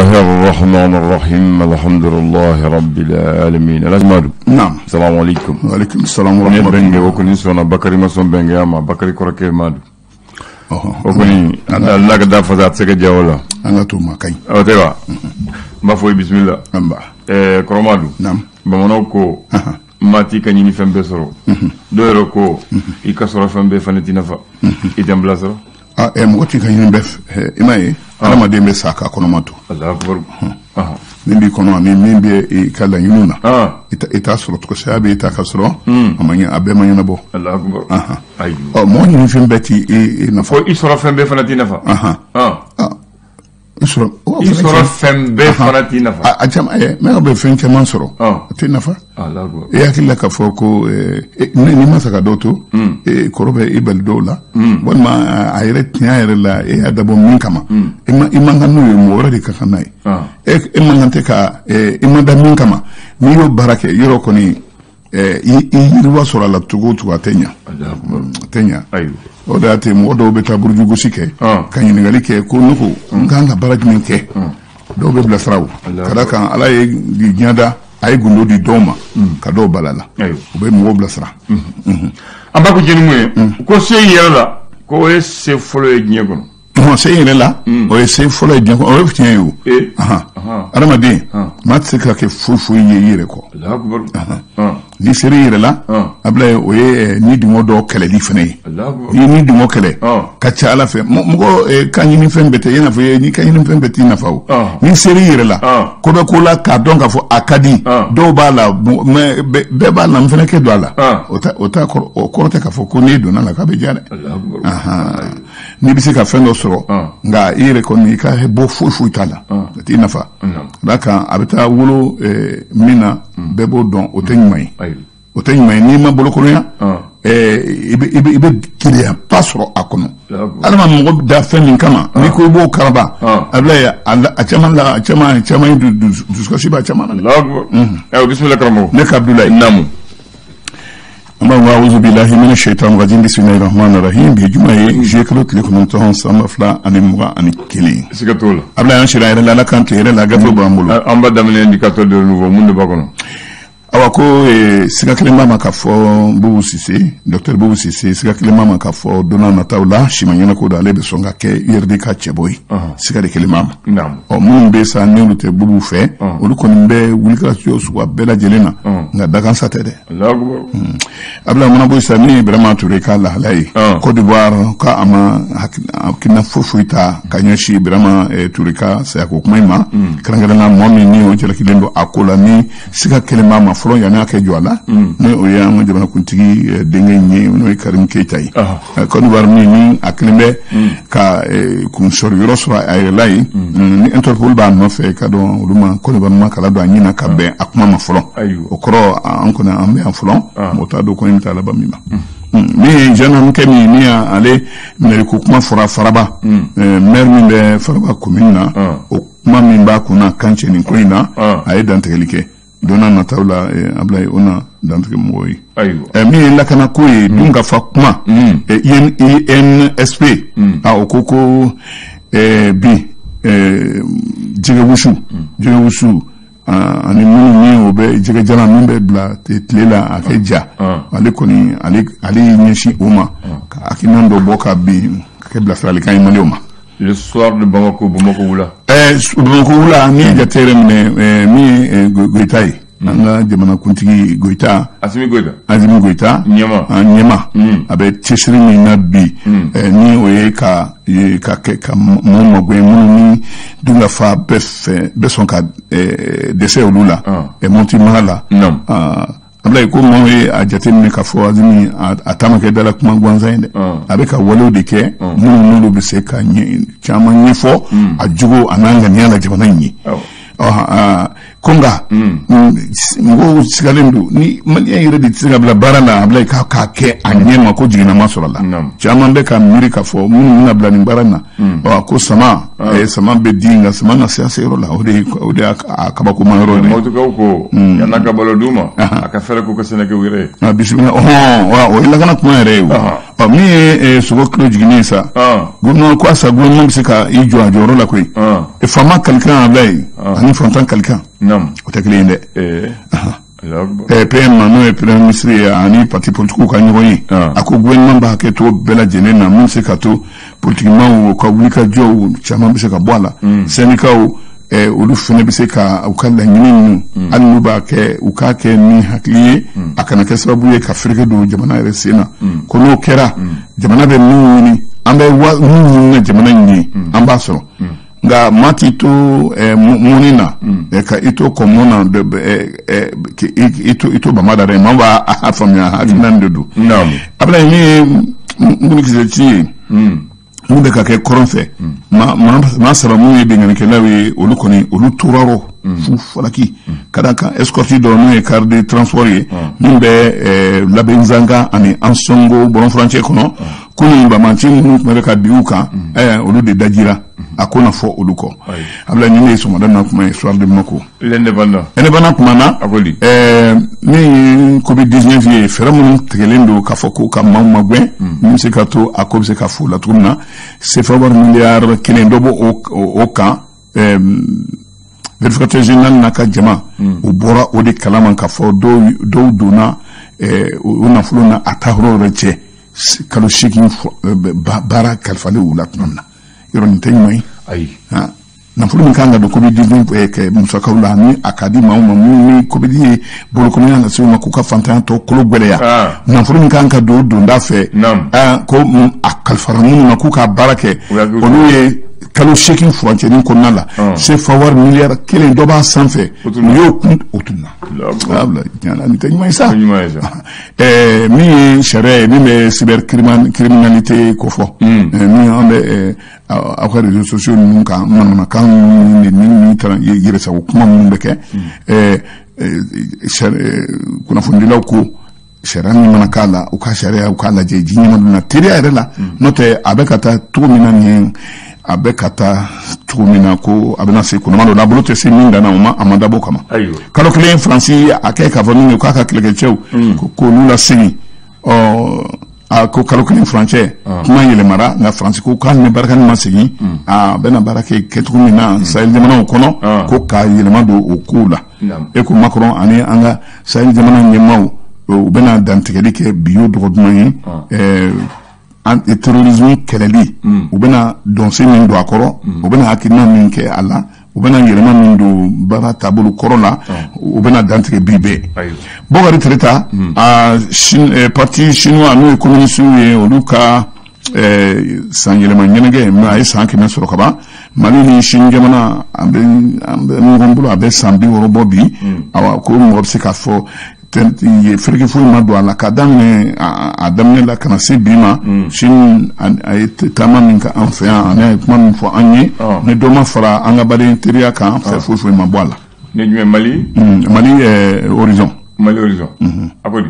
الله الرحمن الرحيم الحمد لله رب العالمين. Alhaji Madu. Naam. Salamu alaikum. Wa alaikum salam wa Ne rahmatullahi. bɛnkɛ o kɔni sɔnna, Bakari ma sɔn bɛnkɛya ma, Bakari kɔrɔkɛ Madu. Ɔhɔ. O kɔni ala ka da fasa, a tɛ se ka diya o la. An ka to ma ka ɲi. O tɛ wa? N b'a fɔ i bisimila. An ba. Kɔrɔ Madu. Naam. Bamananw ko maa t'i ka ɲini fɛn bɛɛ sɔrɔ. Dɔw yɛrɛ ko i ka sɔrɔ fɛn bɛɛ fana t'i nafa. I tɛ n bilasira. Ah, mɔgɔ t'i ka ɲini bɛɛ i m'a ye, adamaden bɛ sa k'a kɔnɔma to. Allahu akbar. Min b'i kɔnɔ ani min bɛ i ka laɲiniw na. Ah. I t'a sɔrɔ cogo, saya bɛ i ta ka sɔrɔ a ma ɲɛ, a bɛɛ ma ɲɛnabɔ. Allahu akbar. Ayiwa. Ɔ, mɔgɔ ɲini fɛn bɛɛ t'i i nafa. Ko i sɔrɔ fɛn bɛɛ fana t'i nafa. Ah, i sɔrɔ o I sɔrɔ fɛn bɛɛ fana t'i nafa. A caman mɛ bɛ fɛn caman sɔrɔ. A t'i nafa. Allahu akbar. E hakili la k'a fɔ ko n'i ma sa ka dɔw to, kɔrɔ bɛ i bali dɔw la, walima a yɛrɛ tiɲɛ yɛrɛ la, e y'a dabɔ min kama, i man kan n'o ye, mɔgɔ wɛrɛ de ka kan n'a ye. E man kan tɛ ka i ma da min kama, n'i y'o baara kɛ yɔrɔ kɔni, i yiriwa sɔrɔ a la cogo o cogo, a tɛ ɲa. Allahu akbar. A tɛ ɲa. Ayiwa. O de y'a to mɔgɔ dɔw bɛ taa burujugosi kɛ ka ɲininkali kɛ ko ne ko n kan ka baara jumɛn kɛ. Dɔw bɛ bilasira o ka da kan, Ala ye diɲɛ da, a ye gundo di dɔw ma ka dɔw bala la. U bɛ mɔgɔw bilasira. An b'a ko jɛni mun ye ko se yɛrɛ la, ko o ye se fɔlɔ ye diɲɛ kɔnɔ. Ɔhɔn, se yɛrɛ la, o ye se fɔlɔ ye diɲɛ kɔnɔ, o ye tiɲɛ ye o. Adamaden, maa tɛ se ka kɛ foyi foyi ye i yɛrɛ kɔ. Allahu akbar. N'i sera i yɛrɛ la, Abulaye, o ye ni dungɔ dɔ kɛlɛli fana ye. Allahu akbar. N'i ni dungɔ kɛlɛ ka ca Ala fɛ, mɔgɔ ka ɲini fɛn bɛɛ tɛ i n'a fɔ n'i ka ɲini fɛn bɛɛ t'i nafa o. N'i sera i yɛrɛ la, ko bɛ ko la k'a dɔn k'a fɔ a ka di, dɔw b'a la, mais bɛɛ b'a la, n fana kɛ don a la. O t'a kɔrɔ, o kɔrɔ tɛ k'a fɔ ko n'i donna la k'a bɛ diya dɛ. Allahu akbar. N'i bɛ se ka fɛn dɔ sɔrɔ, nka i yɛrɛ kɔni i ka bɔ foyi foyi t'a la, a t'i nafa. Ka d'a kan a bɛ taa wolo min na, bɛɛ b'o dɔn, o tɛ ɲuman ye. O tɛ ɲuman ye n'i ma bolokolonya, i bɛ gɛlɛyaba sɔrɔ a kɔnɔ. Adama, mɔgɔ da fɛn min kama, n'i ko i b'o karaba, Abulaye, a caman la, a caman caman dusukasi b'a caman na dɛ. Allahu akbar. Ayiwa, bisimila karamɔgɔ. Ne ka Abudulayi. Naamu. An b'a fɔ awuzu bilahi mina shaitan rajim, bisimilahi rahmani rahim. Bi juma ye juillet kalo tile 9 san 2021. Siga t'o la. Abulaye, an sira yɛrɛ la, Ala k'an tile yɛrɛ la, gafew b'an bolo. An b'a daminɛ indicateur de renouveau, mun de b'a kɔnɔ? Awa, ko siga kelen b'a ma k'a fɔ Bubu Sise, docteur Bubu Sise, siga kelen b'a ma k'a fɔ don n'a nataw la, siman ɲɛnako don, ale bɛ sɔn ka kɛ URD ka cɛbɔ ye. Siga de kelen b'a ma. Ɔ, minnu bɛ sa n'olu tɛ Bubu fɛ, olu kɔni bɛ wulikajɔ suguya bɛɛ lajɛlen na, nka dakansa tɛ dɛ. Allahu akbar. Abulaye, mana bɔ sisan, min ye Birama Ture ka lahala ye Côte d'Ivoire, k'a ma hakilina foyi foyi ta ka ɲɛsin Birama Ture ka sayako kuma in ma, kɛrɛnkɛrɛnnenya mɔgɔ min ni o jalakilen don a ko la, ni siga kelen b'a ma fɔlɔ yanni a kɛ jɔ a la, ni o ye an ka jamanakuntigi denkɛ in ye, n'o ye Karim Keita ye. Côte d'Ivoire min ni a kelen bɛ ka kunsɔrɔ yɔrɔ sɔrɔ a yɛrɛ la yen, ni Interpol b'a nɔfɛ, ka dɔn olu ma Côte d'Ivoire ma kala don a ɲin na ka bɛn a kuma ma fɔlɔ. O kɔrɔ, an kɔni an bɛ yan fɔlɔ, mɔgɔ t'a dɔn ko in bɛ taa laban min ma. Min ye gendarme kɛ min ni ale minɛli ko kuma fɔra Faraba, maire min bɛ Faraba commune na, o kuma min b'a kunna kan cɛ nin ko in na, a ye dantigɛli kɛ. Don n'a nataw la, Abulaye, o na dantigɛ mɔgɔw ye. Min ye lakanako ye, dunkafa kuma, INSP, o ko bi jɛgɛwusu, jɛgɛwusu ani minnu ni o bɛ jɛgɛjalan min bɛ bila tile la a kɛ ja, ale kɔni ale y'i ɲɛsin o ma ka hakilina dɔ bɔ ka bin ka kɛ bilasiralikan ye maliyɛnw ma. Le soir de Bamako, Bamako wula. Bamako wula, n'i ye jate yɛrɛ minɛ, min ye Goyita ye, an ka jamanakuntigi Goyita. Asimi Goyita. Asimi Goyita. Ɲɛma. Ɲɛma. A bɛ cɛsiri min na bi, ni o ye ka kɛ ka mɔgɔw magɛn minnu ni dunkafa bɛɛ fɛ bɛɛ sɔn ka dɛsɛ olu la, Mɔti mara la. Abulaye, ko maaw ye a jateminɛ k'a fɔ Asimi a ta ma kɛ dala kuma gansan ye dɛ. A bɛ ka walew de kɛ minnu n'olu bɛ se ka caman ɲɛfɔ a jogo a n'a ŋaniya la jamana in ye. Ko nka mɔgɔw sigalen don ni maliyɛn yɛrɛ de tɛ se ka bila baara la, Abulaye, k'a kɛ a ɲɛ ma ko jiginnama sɔrɔ la. Caman bɛ ka miiri k'a fɔ minnu bɛna bila nin baara in na, ko sama sama bɛ di, nka sama na se a seyɔrɔ la, o de y'a kabakoma yɔrɔ ye. Mɔtukaw ko yan'a ka balo d'u ma, a ka fɛɛrɛ k'u ka sɛnɛ kɛ u yɛrɛ ye. Bisimila, ɔhɔn, o ye lakana kuma yɛrɛ ye o. Ɔ min ye sogo kilo jiginnen ye sa, gouvernement ko sa gouvernement bɛ se ka i jɔ a jɔyɔrɔ la koyi. Faama kalikan a bila yen ani fantan kalikan o tɛ kelen ye dɛ. PM n'o ye premier ministre ye ani parti politikiw ka ɲɔgɔn ye, a ko gouvernement b'a kɛ cogo bɛɛ lajɛlen na min bɛ se ka to politikimaw ka wulikajɔw caman bɛ se ka bɔ a la, syndicats olu fana bɛ se ka u ka laɲini ninnu, hali n'u b'a kɛ u k'a kɛ ni hakili ye, a kana kɛ sababu ye ka fereke don jamana yɛrɛ sen na. Ko n'o kɛra, jamana bɛ min ɲini, an bɛ min ɲini na jamana in ye, an b'a sɔrɔ. Nka maa t'i to mɔni na ka i to kɔmɔ na, i to bama da dɛ, maa b'a faamuya hakilina de don. A bɛna min ye mugunikisɛ ci ye mun bɛ ka kɛ kɔrɔn fɛ, maa saba minnu ye binkannikɛlaw ye, olu kɔni olu tora rɔ fu falaki ka d'a kan escorte dɔ n'o ye car de transport ye min bɛ Labenzanga ani Ansongo bɔlɔn furancɛ kɔnɔ, kunun banbaanci minnu tun bɛ ka bin u kan, olu de dajira a ko na fɔ olu kɔ. A bila nin de ye sɔgɔmada na kuma ye Soir de Bamako. L'Indépendant kuma na, min ye Covid-19 ye, fɛɛrɛ minnu tigɛlen don k'a fɔ ko ka maaw magɛn, min bɛ se ka to a ko bɛ se ka fo la cogo min na, CFA wari miliyari 1 dɔ b'o o kan. Vérificateur général n'a ka jama, u bɔra o de kalama k'a fɔ dɔw donna o nafolo na a taa yɔrɔ wɛrɛ cɛ, kalo 8 baara kalifalen u la tuma min na. Yɔrɔ nin tɛ ɲuman ye. Ayi. Nafolo min kan ka don Covid-19 kɛ musakaw la, ni a ka di maaw ma minnu ni Covid ye bolokɔniya lase u ma k'u ka fantanya tɔ kolo gɛlɛya, nafolo min kan ka don donda fɛ, ko a kalifara minnu na k'u ka baara kɛ, olu ye kalo 8 furancɛnin kɔnɔna la, CFA wari miliyari 1 dɔ b'a sanfɛ, u y'o kun o tunna. Nin tɛ ɲuman ye sa. Min ye sariya ye min bɛ cybercriminalité kofɔ, min an bɛ aw ka réseaux sociaux ninnu kan, manamanakan ninnu ni yɛrɛsago kuma minnu bɛ kɛ, kunnafonidilaw ko sariya min mana k'a la, u ka sariya u k'a lajɛ ji ɲɛma donna teriya yɛrɛ la, n'o tɛ a bɛ ka taa cogo min na nin, a bɛ ka taa cogo min na ko a bɛna se kunnama dɔ la, a bolo tɛ se min danna o ma, a ma dabɔ kama. Kalo 1 Faransi a kɛ k'a fɔ min ye k'a ka kɛlɛkɛcɛw k'olu lasegin, ɔ a ko kalo 1 furancɛ kuma yɛlɛmara, nka Faransi ko k'ale ni barika ma segin, a bɛna baara kɛ kɛcogo min na Sahel jamanaw kɔnɔ, ko ka yɛlɛma don o kow la. E ko Macron ani an ka Sahel jamana ɲɛmaaw u bɛna dantigɛli kɛ bi y'o dɔgɔduman ye, terrorisme kɛlɛli, u bɛna dɔnsen min don a kɔrɔ, u bɛna hakilina min kɛ a la, u bɛna yɛlɛma min don baara taabolo kɔrɔ la, u bɛna dantigɛ bi bɛɛ. Bokari Tereta, parti chinois n'o ye communiste ye, olu ka san yɛlɛma ɲɛnajɛ a ye san 100 sɔrɔ kaban. Mali ni Chine jamana an bɛ ɲɔgɔn bolo, a bɛ san 60 bɔ bi. Awa ko mɔgɔ bɛ se k'a fɔ fereke foyi ma don a la k'a daminɛ a daminɛ la ka na se bi ma. Chine a ye taama min kɛ an fɛ yan, ani a ye kuma min fɔ an ye, ni dɔ ma fara an ka baden teriya kan, fɛn foyi foyi ma bɔ a la. Ne jumɛn Mali? Mali Horizon. Mali Horizon. A ko di?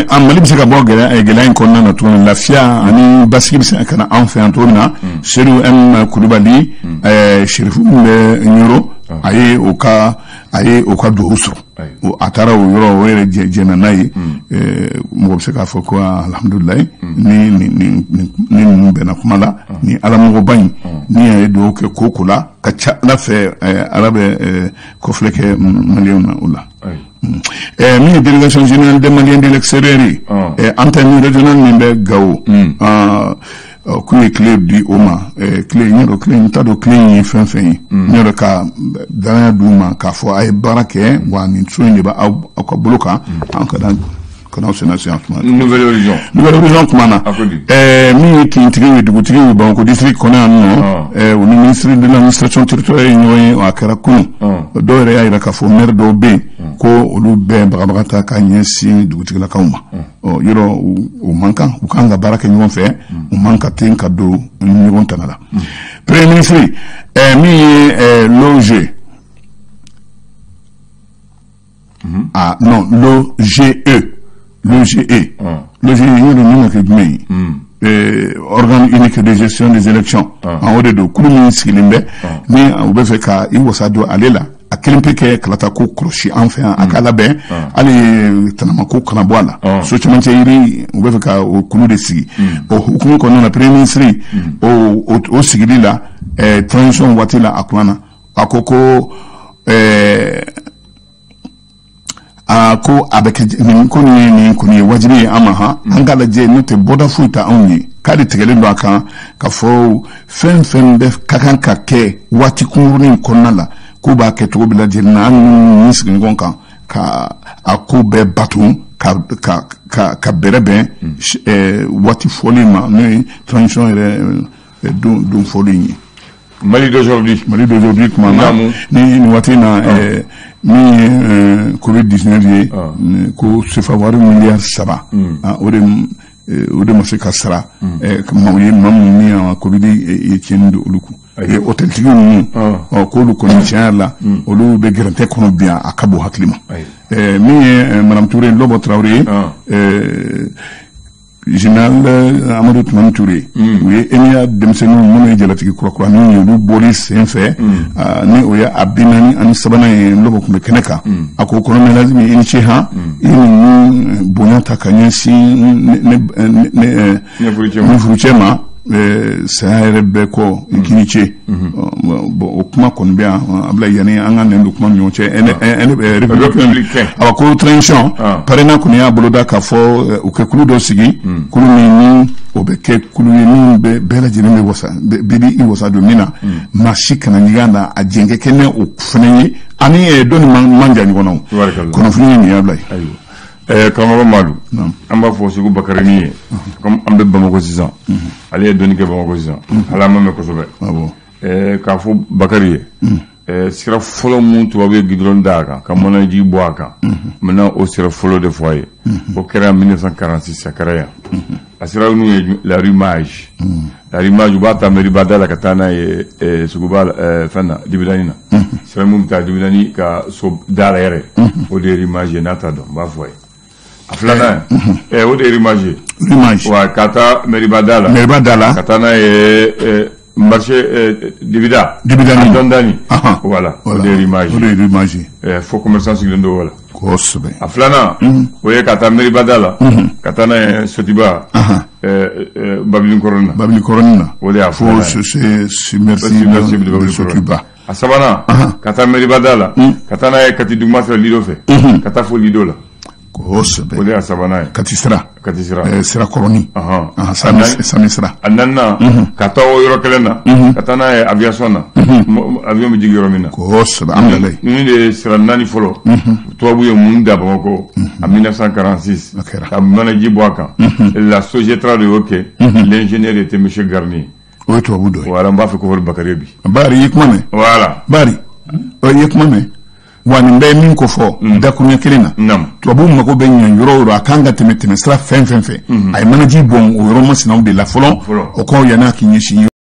Mali bɛ se ka bɔ gɛlɛya in kɔnɔna na cogo min, lafiya ani basigi bɛ se ka na an fɛ yan cogo min na. Seydou M Kulubali, Serifu min bɛ Ɲoro, a ye o ka duwawu sɔrɔ, a taara o yɔrɔ o yɛrɛ jɛnna n'a ye. Mɔgɔ bɛ se k'a fɔ ko alhamdulilayi, ni ninnu bɛnna kuma la, ni ala mɔgɔba in ni a ye duwawu kɛ ko ko la, ka ca ala fɛ ala bɛ kɔfilɛ kɛ maliyɛnw na o la. Min ye délégation générale des Maliens de l'extérieur ye, antenne régionale min bɛ Gawo, k'u ye tile di o ma, tile n yɛrɛ tile n t'a dɔn tile in ye fɛn fɛn ye, n yɛrɛ ka danaya d'u ma k'a fɔ a ye baara kɛ, wa nin so in de bɛ aw ka bolo kan, an ka kana senna se tuma. Nouvelle Horizon. Nouvelle Horizon kuma na, min ye kintigiw ye, dugutigiw ye Bamakɔ district kɔnɔ yan nɔ, u ni ministre de l'administration territoriale ye ɲɔgɔn ye, a kɛra kunun. Dɔw yɛrɛ y'a jira k'a fɔ maire dɔw bɛ yen ko olu bɛɛ bagabaga ta ka ɲɛsin dugutigilakaw ma. Yɔrɔ u man kan, u kan ka baara kɛ ɲɔgɔn fɛ, u man ka ten ka don ɲɔgɔn tana la. Premier ministre min ye l'OG, ah non, l'OGE, l'OGE, l'OGE min kɛ jumɛn ye, organe unique de gestion des élections, o de don, kulu min sigilen bɛ ni u bɛ fɛ ka i wasa don ale la, a kelen pe kɛ kalata ko kɔlɔsi an fɛ yan, a k'a labɛn hali tanamako kana bɔ a la, so cɛmancɛ yiri u bɛ fɛ ka o kulu de sigi. O hukumu kɔnɔna na, premier ministre o sigili la transition waati la, a kuma na, a ko ko a ko a bɛ kɛ nin ko nin kɔni ye wajibi ye an ma, han, an k'a lajɛ, n'o tɛ bɔda foyi tɛ anw ye. K'ale tigɛlen don a kan ka fɔ fɛn fɛn bɛ ka kan ka kɛ waati kunkurunin kɔnɔna la, k'u b'a kɛ cogo bɛɛ lajɛlen na, an ni sigi ɲɔgɔn kan ka a ko bɛɛ bato ka bɛrɛ bɛn waati fɔlen ma, n'o ye transition yɛrɛ don fɔlen ye. Mali d'aujourd'hui. Mali d'aujourd'hui kuma na ni nin waati in na, min ye Covid-19 ye, ko CFA wari miliyari 3, o de ma se ka sara maaw ye, maa minnu ni Covid ye tiɲɛni don olu kun, hôteltigi ninnu, ɔ k'olu kɔni tiɲɛ yɛrɛ la, olu bɛ gɛrɛntɛ kɔnɔ bi, a ka bon hakili ma. Min ye madame Touré, Lɔbɔ Tarawele ye, général Amadu Tumani Touré, u ye EMIA denmisɛnninw minnu ye jalatigi kurakuraninw ye, olu bɔli sen fɛ, ni o ye a 43nan ye, Lɔbɔ tun bɛ kɛnɛ kan. A ko colonel Azimi, i ni ce han, i ye ninnu bonya ta ka ɲɛsin ne furucɛ ma, saya yɛrɛ bɛɛ kɔ, i k'i ni ce. Bon, o kuma kɔni bɛ yan. Abulayi, yanni an ka nin don kuma ni ɲɔgɔn cɛ, républicain, awa, ko transition PARENA kɔni y'a boloda k'a fɔ u kɛ kulu dɔ sigi, kulu min ni o bɛ kɛ kulu ye min bɛ bɛɛ lajɛlen bɛ wasa, bɛɛ b'i wasa don min na, maa si kana ɲigin a la, a jɛnkɛ kɛ ni o fana ye, ani dɔ ni man jan ɲɔgɔn na. O kunnafoni ye nin ye, Abulayi. Karamɔgɔ Madu, an b'a fɔ Segu Bakarini ye, comme an bɛ Bamakɔ sisan, ale ye dɔnni kɛ Bamakɔ sisan, hali an ma mɛn kosɛbɛ. K'a fɔ Bakari ye, sira fɔlɔ mun tubabu ye goudron da a kan ka manaji bɔ a kan, maintenant o sira fɔlɔ de fɔ a ye, o kɛra 1946, a kɛra yan. A sira ninnu ye la rue Mage, la rue Mage, u b'a ta Meriba da la ka taa n'a ye Suguba fɛn na, Dibidani na, sira mun bɛ taa Dibidani ka so da la yɛrɛ, o de ye rue Mage ye. N'a t'a dɔn, n b'a fɔ a ye. A filanan, o de ye rue Mage ye. Rue Mage. Wa ka taa Meriba da la. Meriba da la. Ka taa n'a ye marché Dibida. Dibidani. A dɔndani. Voilà, o de ye rue Mage. O de ye rue Mage. Fo commerçant sigilen don o la. Kosɛbɛ. A filanan, o ye ka taa Meriba da la, ka taa n'a ye Sotiba, Babilikɔrɔnin na. Babilikɔrɔnin na. O de y'a filanan ye. Fo merci de Sotiba. A sabanan, ka taa Meriba da la, ka taa n'a ye Kati duguma fɛ, Lido fɛ, ka taa fo Lido la. Kosɛbɛ. O de y'a sabanan ye. Kati sira. Kati sira. Sira kɔrɔnin. Sami sira. A naaninan, ka taa o yɔrɔ kelen na, ka taa n'a ye aviation na, avion bɛ jigin yɔrɔ min na. Kosɛbɛ, alhamdulilayi. Ninnu de ye sira naani fɔlɔ. Tubabu ye mun da Bamakɔ en 1946. Ka manaji bɔ a kan. La Sogetra de y'o kɛ. L'ingénieur était monsieur Garnier. O ye tubabu dɔ ye. Voilà, n b'a fɛ ko fɔ Bakari bi. Bari, i ye kuma mɛn. Voilà. Bari, i ye kuma mɛn. Wa nin bɛɛ ye min ko fɔ dakuruɲɛ kelen na, tubabuw mago bɛ ɲɛ yɔrɔ o yɔrɔ, a kan ka tɛmɛ sira fɛn fɛn fɛ, a ye manaji bɔn o yɔrɔ masinaw de la fɔlɔ, o kɔ yan'a k'i ɲɛsin